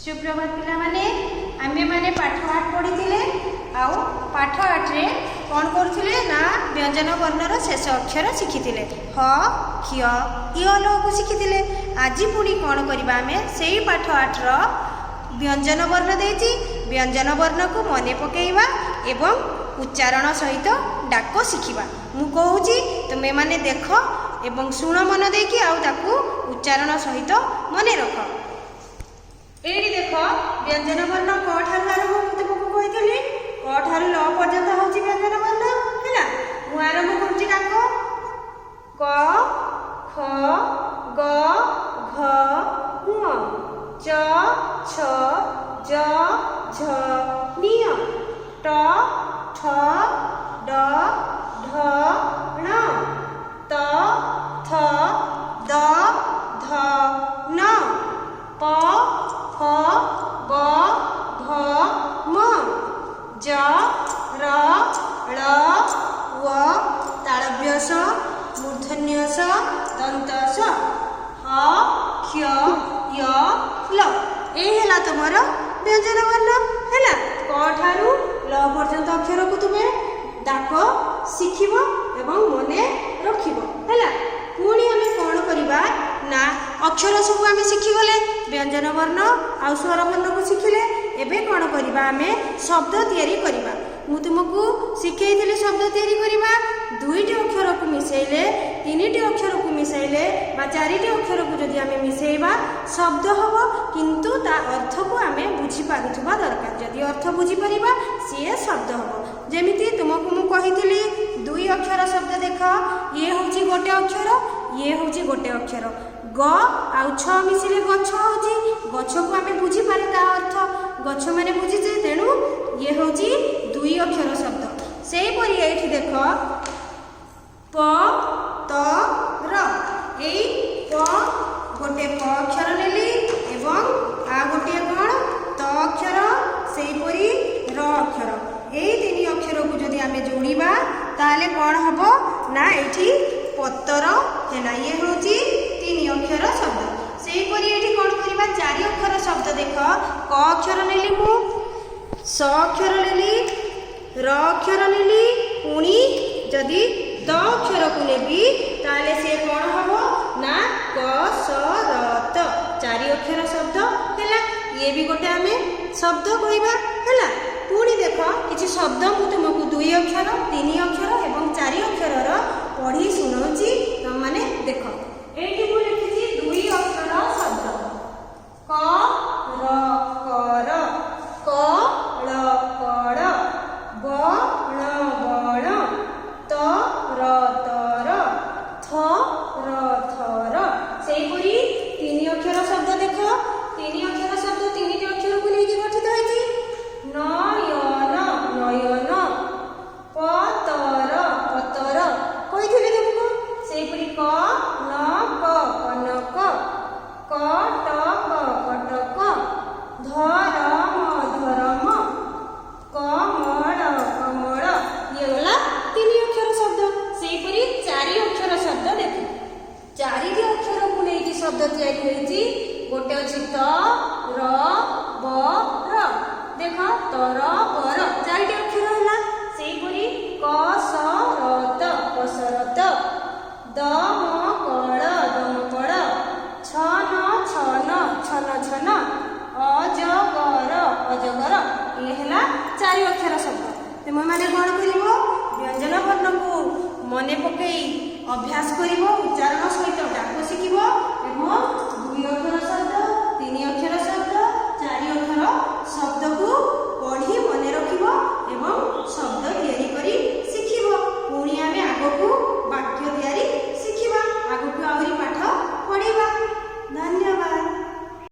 ସୁପ୍ରଭାତ ପିଲାମାନେ। ଆମେମାନେ ପାଠ 8 ପଢ଼ିଥିଲେ ଆଉ ପାଠ 8ରେ କ'ଣ କରୁଥିଲେ ନା ବ୍ୟଞ୍ଜନ ବର୍ଣ୍ଣର ଶେଷ ଅକ୍ଷର ଶିଖିଥିଲେ, ହ, କ୍ଷ, ୟ, ଲକୁ ଶିଖିଥିଲେ। ଆଜି ପୁଣି କ'ଣ କରିବା ଆମେ? ସେଇ ପାଠ 8ର ବ୍ୟଞ୍ଜନ ବର୍ଣ୍ଣ ଦେଇଛି, ବ୍ୟଞ୍ଜନ ବର୍ଣ୍ଣକୁ ମନେ ପକାଇବା ଏବଂ ଉଚ୍ଚାରଣ ସହିତ ଡାକ ଶିଖିବା। ମୁଁ କହୁଛି, ତୁମେମାନେ ଦେଖ ଏବଂ ଶୁଣ ମନ ଦେଇକି ଆଉ ତାକୁ ଉଚ୍ଚାରଣ ସହିତ ମନେ ରଖ। ଏଇଠି ଦେଖ, ବ୍ୟଞ୍ଜନ ବର୍ଣ୍ଣ କ ଠାରୁ ଆରମ୍ଭ। ମୁଁ ତୁମକୁ କହିଥିଲି, କ ଠାରୁ ଲ ପର୍ଯ୍ୟନ୍ତ ହେଉଛି ବ୍ୟଞ୍ଜନ ବର୍ଣ୍ଣ। ହେଲା, ମୁଁ ଆରମ୍ଭ କରୁଛି ଡାକ। କ, ଖ, ଗ, ଘ, ଙ, ଚ, ଛ, ଜ, ଝ, ନିଅ, ଟ, ଠ, ଡ, ଢ, ଣ, ତ, ଥ, ଦ, ଧ, ନ, ପ, ଫ, ବ, ଭ, ମ, ଜ, ର, ଳ, ୱ, ତାଳବ୍ୟ ସ, ମୂର୍ଦ୍ଧନ୍ୟ ସ, ଦନ୍ତ ସ, ହ, କ୍ଷ, ୟ, ଲ। ଏଇ ହେଲା ତୁମର ବ୍ୟଞ୍ଜନ ବର୍ଣ୍ଣ। ହେଲା, କ ଠାରୁ ଲ ପର୍ଯ୍ୟନ୍ତ ଅକ୍ଷରକୁ ତୁମେ ଡାକ ଶିଖିବ ଏବଂ ମନେ ରଖିବ। ହେଲା, ପୁଣି ଆମେ କ'ଣ କରିବା ନା ଅକ୍ଷର ସବୁ ଆମେ ଶିଖିଗଲେ, ବ୍ୟଞ୍ଜନ ବର୍ଣ୍ଣ ଆଉ ସ୍ୱର ବର୍ଣ୍ଣକୁ ଶିଖିଲେ। ଏବେ କ'ଣ କରିବା ଆମେ? ଶବ୍ଦ ତିଆରି କରିବା। ମୁଁ ତୁମକୁ ଶିଖେଇଥିଲି ଶବ୍ଦ ତିଆରି କରିବା। ଦୁଇଟି ଅକ୍ଷରକୁ ମିଶାଇଲେ, ତିନିଟି ଅକ୍ଷରକୁ ମିଶାଇଲେ ବା ଚାରିଟି ଅକ୍ଷରକୁ ଯଦି ଆମେ ମିଶାଇବା, ଶବ୍ଦ ହେବ। କିନ୍ତୁ ତା ଅର୍ଥକୁ ଆମେ ବୁଝିପାରୁଥିବା ଦରକାର। ଯଦି ଅର୍ଥ ବୁଝିପାରିବା, ସିଏ ଶବ୍ଦ ହେବ। ଯେମିତି ତୁମକୁ ମୁଁ କହିଥିଲି ଦୁଇ ଅକ୍ଷର ଶବ୍ଦ। ଦେଖ, ଇଏ ହେଉଛି ଗୋଟେ ଅକ୍ଷର, ଇଏ ହେଉଛି ଗୋଟେ ଅକ୍ଷର। ଗ ଆଉ ଛ ମିଶିଲେ ଗଛ ହେଉଛି। ଗଛକୁ ଆମେ ବୁଝିପାରେ ତା ଅର୍ଥ, ଗଛ ମାନେ ବୁଝିଛେ, ତେଣୁ ଇଏ ହେଉଛି ଦୁଇ ଅକ୍ଷର ଶବ୍ଦ। ସେହିପରି ଏଇଠି ଦେଖ, ପ, ତ, ର। ଏଇ ପ, ଗୋଟେ ପ ଅକ୍ଷର ନେଲି ଏବଂ ଆଉ ଗୋଟିଏ କ'ଣ? ତ ଅକ୍ଷର, ସେହିପରି ର ଅକ୍ଷର। ଏଇ ତିନି ଅକ୍ଷରକୁ ଯଦି ଆମେ ଯୋଡ଼ିବା, ତାହେଲେ କ'ଣ ହେବ ନା ଏଇଠି ପତର ହେଲା। ଇଏ ହେଉଛି ତିନି ଅକ୍ଷର ଶବ୍ଦ। ସେହିପରି ଏଇଠି କ'ଣ କରିବା? ଚାରି ଅକ୍ଷର ଶବ୍ଦ। ଦେଖ, କ ଅକ୍ଷର ନେଲି ମୁଁ, ସ ଅକ୍ଷର ନେଲି, ର ଅକ୍ଷର ନେଲି, ପୁଣି ଯଦି ତ ଅକ୍ଷରକୁ ନେବି, ତାହେଲେ ସେ କ'ଣ ହବ ନା କ, ସ, ର, ତ। ଚାରି ଅକ୍ଷର ଶବ୍ଦ ହେଲା। ଇଏ ବି ଗୋଟେ ଆମେ ଶବ୍ଦ କହିବା। ହେଲା, ପୁଣି ଦେଖ, କିଛି ଶବ୍ଦ ମୁଁ ତୁମକୁ ଦୁଇ ଅକ୍ଷର, ତିନି ଅକ୍ଷର ଏବଂ ଚାରି ଅକ୍ଷରର ପଢ଼ି ଶୁଣାଉଛି, ତମମାନେ ଦେଖ। ଏଇଠି ମୁଁ ଲେଖିଛି ଦୁଇ ଅକ୍ଷର ଶବ୍ଦ। କ, ର, କର, କ, ଳ, କଳ, ବ, ଣ, ବଣ, ତ, ର, ତର, ଥ, ର, ଥର। ସେହିପରି ତିନି ଅକ୍ଷର ଶବ୍ଦ ଦେଖ। ତିନି ଅକ୍ଷର ଶବ୍ଦ ତିନିଟି ଅକ୍ଷରକୁ ନେଇକି ଗଠିତ ହେଇଛି। ନୟନ, ନୟନ, ପତର, ପତର କହିଥିଲି ତୁମକୁ। ସେହିପରି କ, ନ, କ, କନକ, କ, ଟ, କ, କଟକ, ଧରମ, ଧରମ, କମଳ, କମଳ। ଇଏ ଗଲା ତିନି ଅକ୍ଷର ଶବ୍ଦ। ସେହିପରି ଚାରି ଅକ୍ଷର ଶବ୍ଦ ଦେଖ। ଚାରିଟି ଅକ୍ଷରକୁ ନେଇକି ଶବ୍ଦ ତିଆରି ହେଇଛି। ଗୋଟେ ଅଛି ତ, ର, ବ, ର। ଦେଖ, ତର, ବର, ଚାରିଟି ଅକ୍ଷର ହେଲା। ସେହିପରି କ, ସ, ର, ତ, କସରତ, ଦ, ମ, କଳ, ଦମକଳ, ଛ, ନ, ଛନ, ଛନ ଛନ, ଅଜଗର, ଅଜଗର। ଇଏ ହେଲା ଚାରି ଅକ୍ଷର ଶବ୍ଦ। ତୁମେମାନେ କ'ଣ କରିବ? ବ୍ୟଞ୍ଜନ ବର୍ଣ୍ଣକୁ ମନେ ପକେଇ ଅଭ୍ୟାସ କରିବ, ଉଚ୍ଚାରଣ ସହିତ ଡାକ ଶିଖିବ।